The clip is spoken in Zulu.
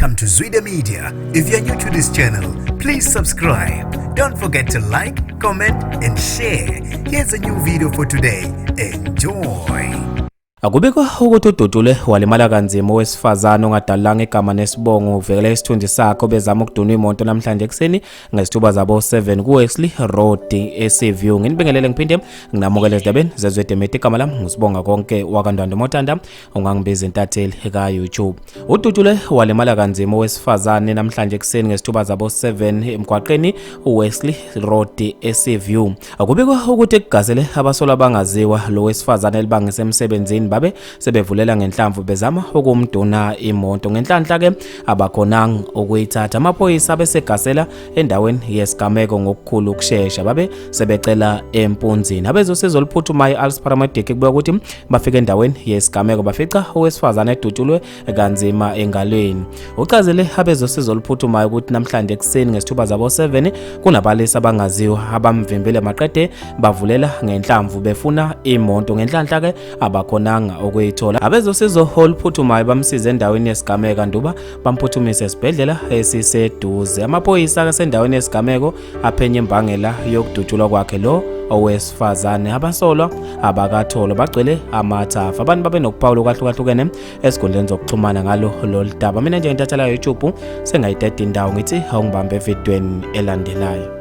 Welcome to Zwida Media. If you're new to this channel, please subscribe. Don't forget to like, comment, and share. Here's a new video for today. Enjoy. Akubikwa ukuthi udutshulwe walimala kanzima owesifazane ongadalulanga igama nesibongo uvikela isithunzi sakhe obezama ukudunwa imoto namhlanje ekuseni ngezithuba zabo-7 kuWesley Road eSeaview. Nginibingelele ngiphinde nginamukele ezindabeni zezwe Media. Igama lami nguSibonga Konke wakaNdwandwe Motanda, ungangibiza intatheli ka-YouTube. Udutshulwe walimala kanzima owesifazane namhlanje ekuseni ngesithuba zabo-7 emgwaqeni uWesley Road eSeaview. Akubikwa ukuthi kugasele abasolwa abangaziwa lo wesifazane elibangise emsebenzini babe sebevulela ngenhlamvu bezama ukumduna imoto. Ngenhlanhla ke abakhonanga ukuyithatha. Amaphoyisa abesegasela endaweni yesigameko ngokukhulu ukushesha babe sebecela empunzini. Abezosizo oluphuthumayo i-Als Paramedic kubikwa ukuthi bafika endaweni yesigameko bafica owesifazane edutshulwe kanzima engalweni. Uchazele abezosizo oluphuthumayo ukuthi namhlanje ekuseni ngesithuba zabo-7 kunabalisa abangaziwa abamvimbile maqede bavulela ngenhlamvu befuna imoto. Ngenhlanhla ke abakhonanga ukuyithola. Abezosizo oluphuthumayo bamsiza endaweni yesigameko nduba bamphuthumise esibhedlela esiseduze. Amaphoyisa asendaweni yesigameko aphenye imbangela yokudutshulwa kwakhe lo owesifazane. Abasolwa abakatholwa, bagcwele amathafa. Abantu babe nokuphawula okwahlukahlukene esikhundleni zokuxhumana ngalo lolu daba. Mina nje ngintathela YouTube sengayideda indawo, ngithi awungibambe evidweni elandelayo.